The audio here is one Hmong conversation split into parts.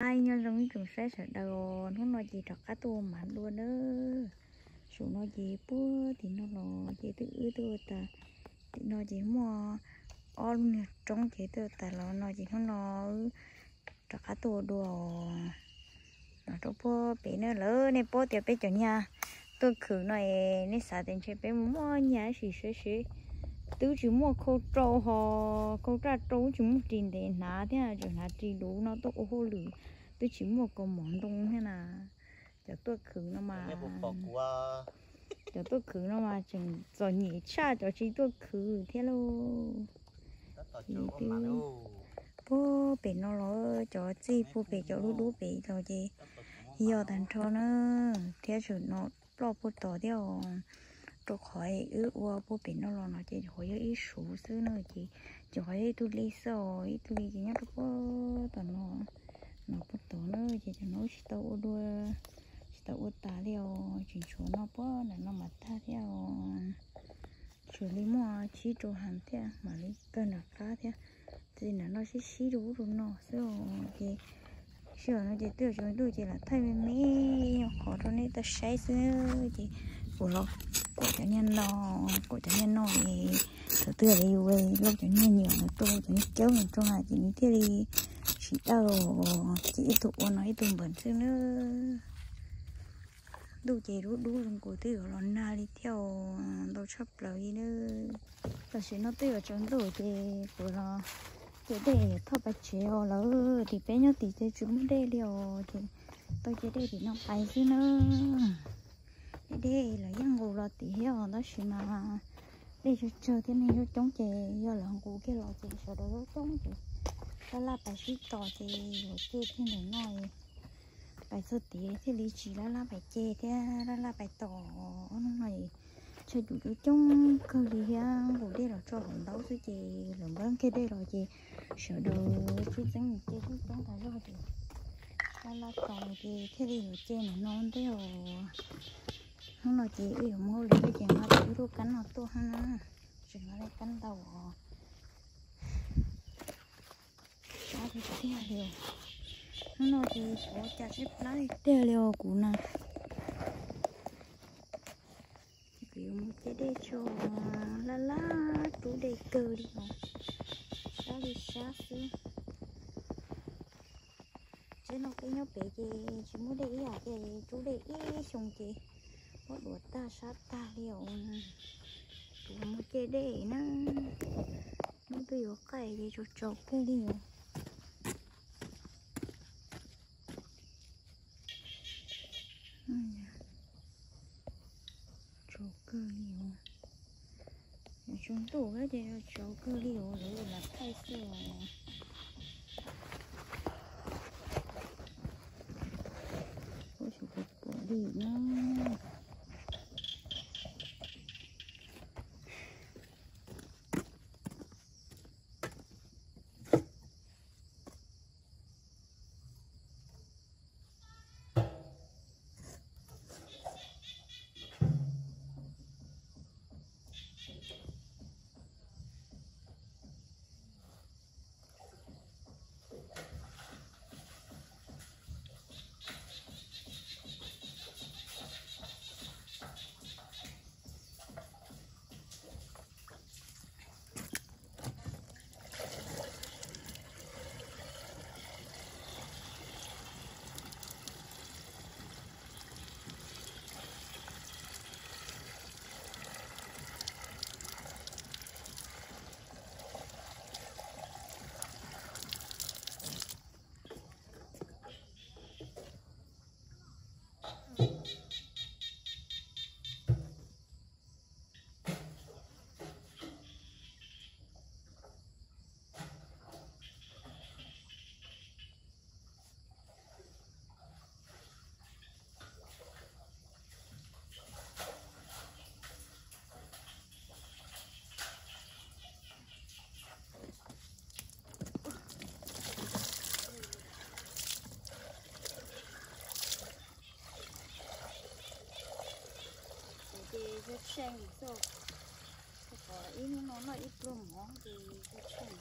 Ai, nyob zoo ib tsoom saib sawv daws, hnub no ces rov qab tuaj ua mav dua nawb. Saum no ces puag tim no los ces twb wb tuaj ua tas, tim no ces muaj ob lub niag roob ces tuaj ua tas los no ces hnub no wb rov qab tuaj ua dua los rau puag pem na. Lawv nej paub tias peb cov niag tuaj khwv no es nej xav tias ntshe peb muaj nyiaj tab sis seb seb twb tsis muaj khau rau ho, khau raj rau tsis muaj ris ntev hnav thiab tseem hnav ris luv no tuaj ua hauj lwm, twb tsis muaj kaus mom ntoo thiab na. Cov tuaj khwv no mas, cov tuaj khwv no mas tseem txom nyem tshaj cov tsis tuaj khwv thiab lauj. Puag pem no los cov txij puag pem cov dub dub pem los ces yog tag nrho na, thiab tseem no ploj puag tod thiab os. Rau qhov wb ua puag pem no los no ces qhov yog ib suv xwb na ces, ces qhov yog ib tug li xwb os, ib tug li ces nyob rau puag tom no, no puag tod na ces cov no tsis tau ua dua, tsis tau ua tas li os, tseem tshuav no puag nram no mas tag thiab os. Tshuav li muaj tsib rau heev thiab mam li kawg nram qab thiab. Ces nram no sib sib rau ub rau no xwb os ces sij hawm no ces twb yuav tsaus ntuj ces lam thaij me me nyuam qhuav rau nej tau saib xwb. Ces kuv los kuam cov niag no, kuam cov niag no es thaum twg yus lauj cov niag nyiam mus rau cov niag cawb mus rau na ces nws thiaj li tsis dawb, ces ib tug ua no ib tug npam xwb na. Ntuj ces dub dub zoo nkaus twb yuav los nag li thiab os, ntau tshaj plaws li na. Tam sim no twb yuav tsaus ntuj ces kuv los ce dej thauj pais tsev os lawm, tim peb nyob tim ces tsis muaj dej li os ces tau ce dej tim no pais xwb na. Dej lawv yeej nqus los tim thiab os tab sis mas dej tsawg tsawg thiab neeg coob coob ces yog lawv nqus kiag los ces sawv daws coob coob ces laj laj pais sib tos ces yuav ce kiag ntawm no. Pais txog tid thiaj li tsis laj laj pais ce thiab laj laj pais tos. Ob hnub no es tshaj cum coob coob kawg li thiab nqus dej los tso hauv ntaub xwb ces lawv npab kiag dej los ces sawv daws tsis txeeb mus ce coob coob tas zog ces laj laj tos ces thiaj li yuav ce ntawm no ntej os. Hnub no ces wb yuav mus hauj lwm ces nqa ib lub kab no tuaj hab na, tseem nqa lub kab ntau os. Sab tiag tiag li os. Hnub no ces xyov cas sib plab tiag tiag li os kuv na. Ces kuv yuav mus ce dej tso, laj laj rub dej kawg li os, sab li sab xwb. Tsev no peb nyob pem ces tsis muaj dej ib yam ces rub dej ib xyoo ces huab duav tag sab tag li os. Kuv mus ce dej na, hnub twb yuav qaij ces tsaus tsaus kawg li os. Tsaus kawg li os. Tsaus ntuj ces tsaus kawg li os, lawv lam thaij xwb os. Ua tsis tau pom li na. Ces yog tsheej xwb, qhov ib hnub no noj ib pluag mov ces yog tsheej.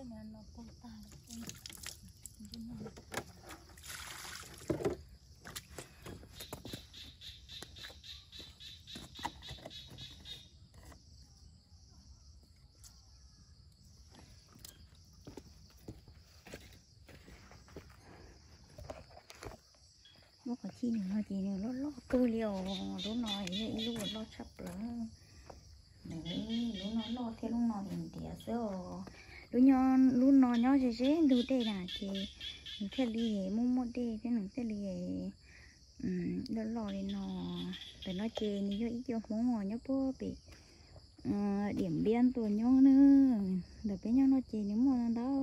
Lub qhov cub no ces nws loj loj kawg li os, lub no yog ib lub uas loj tshaj plaws. Lub no loj thiab lub no ntiav ntiav xwb os. Lub nyob, lub no nyob ze ze ntug dej na ces nws thiaj li muaj muaj dej thiab nws thiaj li loj loj li no. Ntawm no ces nws yog ib co Hmoob uas nyob puag pem Diam Npiab tuaj nyob na. Ntawm peb nyob no ces nws muaj ntau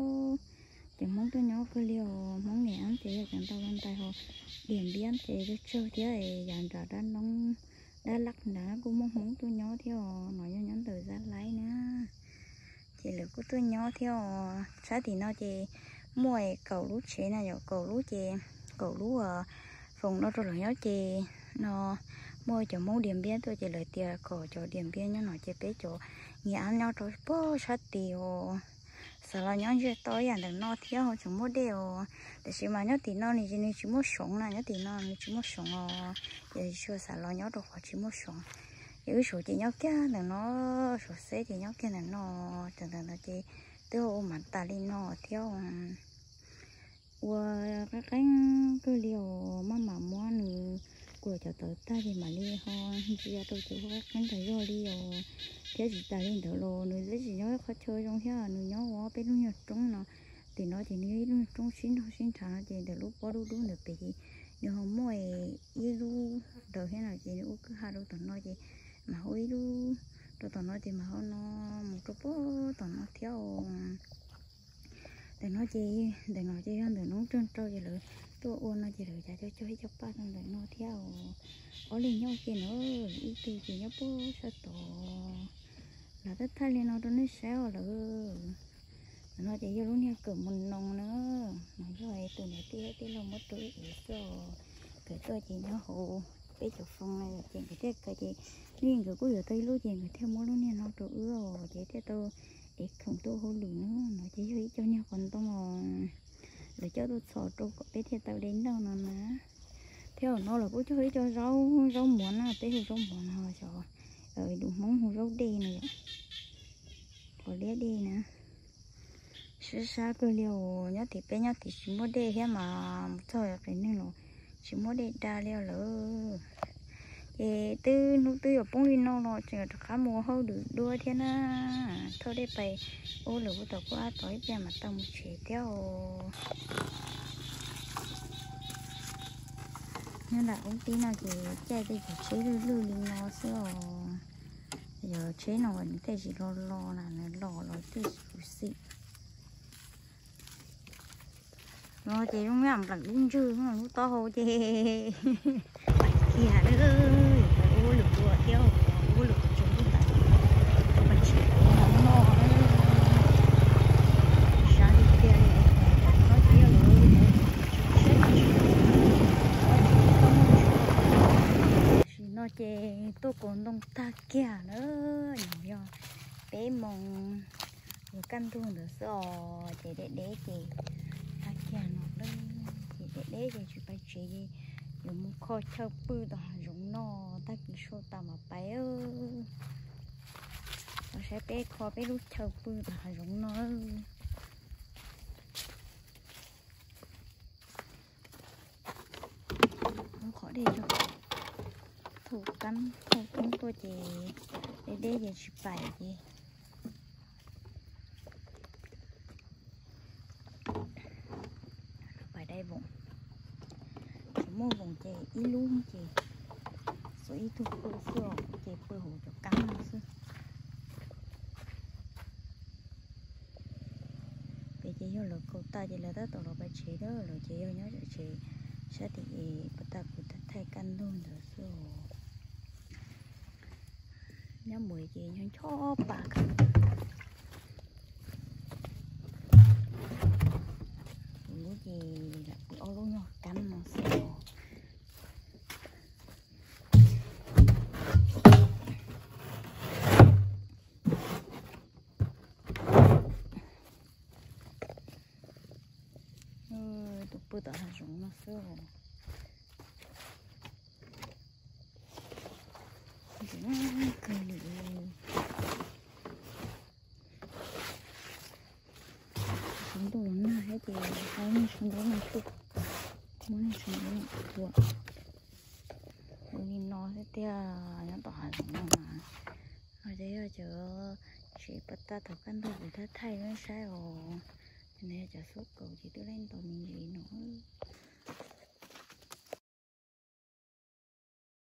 cov Hmoob tuaj nyob kawg li os. Hmoob niam ces yog cov ntau ntau hos, Diam Npiab ces tsawg tsawg thiab, yav nram dab noob, dab laj nrad kuj muaj Hmoob tuaj nyob thiab os. No yog nyob ntawm Zab Laib na. Ces lawv kuj tuaj nyob thiab os. Sab tim no ces muaj kaum lub tsev na yom, kaum lub ces kaum lub foom no rau lawv nyob ces no muaj cov Hmoob Diam Npiab tuaj ces lawv tias kom cov Diam Npiab nyob no ces peb cov Niam Ab nyob rau puag sab tid os. Xav los nyob ntsiag to ib yam ntawm no thiab ho tseem muaj dej os. Tiam sis mas nyob tim no nws, nws tsis muaj soov na, nyob tim no nws tsis muaj soov os. Ces tsis xav los nyob rau qhov tsis muaj soov. Ces wb suav ces nyob kiag ntawm no, suav xeb ces nyob kiag ntawm no, tawm ntawm no ces twb ua mam tas li no thiab. Ua qeeb qeeb kawg li os, maj mam muab nws kuam cov tawv tag ces mam li ho ntsia rau cov qeeb qeeb tas zog li os. Thiab tsis tas li ntawd los nws twb tsis nyob qhov chaw zoo thiab, nws nyob ua peb lub nyuag roob no. Tim no ces nws yog ib lub nyuag roob sib nrog sib nrhav no ces ntawm lub pob dub dub ntawd pem ces nws ho muaj ib lub daws thiab no ces nws ua kwj ha rau tom no ces mam hu ib lub rau tom no ces mam ho no mus rau puag tom no thiab os. Ntawm no ces, ntawm no ces yog ntawm noob rog rau ces lawv tuaj ua no ces lawv cav cog cog ib co paj rau ntawm no thiab os. Ob leeg nyob ua ke na, ib tug ces nyob puag sab tod. Los thaij thaij li no rau nej saib os lawm. Ntawm no ces yog lub niag kawm mus noos na, mas yog tus niam tij thiab tij laug muab rau wb ev xwb os. Kawm tuaj ces nyob hauv peb cov foo no ces nkawd thiaj kawm ces, nej nkawd kuj yuav tau ib lub ces nkawd thiaj muab lub niag no rau wb os ces thiaj tau ev khoom tuaj hauj lwm na. No ces yog ib co niag qos ntoo os, lawv coj tuaj txhos rau kom peb thiaj tau de noj no na. Thiab no lawv kuj cog ib co zaub, zaub muav na, peb hu zaub muav no xyov lus Hmoob hu zaub dej no yom, qos liab dej na. Sab sab kawg li os, nyob tim peb nyob tim tsis muaj dej thiab mas mus txog qias neeg los tsis muaj dej da li os lawm. Ces twb hnub twb yuav poob li no los tseem rov qab mus ua hauj lwm dua thiab na. Thauj dej pais ua lawm ua tom kuj ab tod ib pliag mam tau mus tsev thiab os. Nyob nram qoob teb no ces caij tej cov tsheb lwj lwj li no xwb os. Yog tsheb no nws thiaj tsis lo lo na, nws los los thiaj tsis khuv xim. No ces zoo yam npleem lub ntswg, lub taub hau ces kiag, ua lwm ua thiab, ua lwm tsev lub ntais, pais tsis tau noj, sab li tiag li, no thiab lawm, sab tsis tau noj. Tam sim no ces tuaj kaus ntoo tag kiag na, yog peb moos yuav kaj ntug ntawd xwb os, ces deb deb ces tag kiag no lawm, ces deb deb ces tsis pais tsev ces yuav mus kho chaw pw tom hav zoov no, tag kis sua tas mam pais. Los saib peb kho peb lub chaw pw tom hav zoov no. Lub qhov dej yog thauj kab thauj koob tuaj ces deb deb ces tsis pais ces pais dai voos. Tsis muaj voos ces ib lub ces tsuas ib tug pw xwb os, ces pw hauv cov kab no xwb. Pem ces yog lawv kaus tas ces lawv tab tom los pais tsev, lawv ces yog nyob tsev sab tim es puas tas kuv thaij kaj ntug ntawd xwb os. Nyob mus ces nyob ncho pa kawg. Kuv lub ces lam pw ob lub nyuag kab no xwb os. Tom hav zoov no xwb. Ntxim kawg li. Tshav ntuj los nag thiab ces hau nej tshav ntuj no tuaj, muab nej tshav ntuj no tua. Ua li no thiab tiag, nyob tom hav zoov no mas. Ho cov yog cov tsis pom tag, thaum kaj ntug kuv thaij thaij nej saib os. Cov no yog cov xub kaum ces twb laij ntau me ntsis no.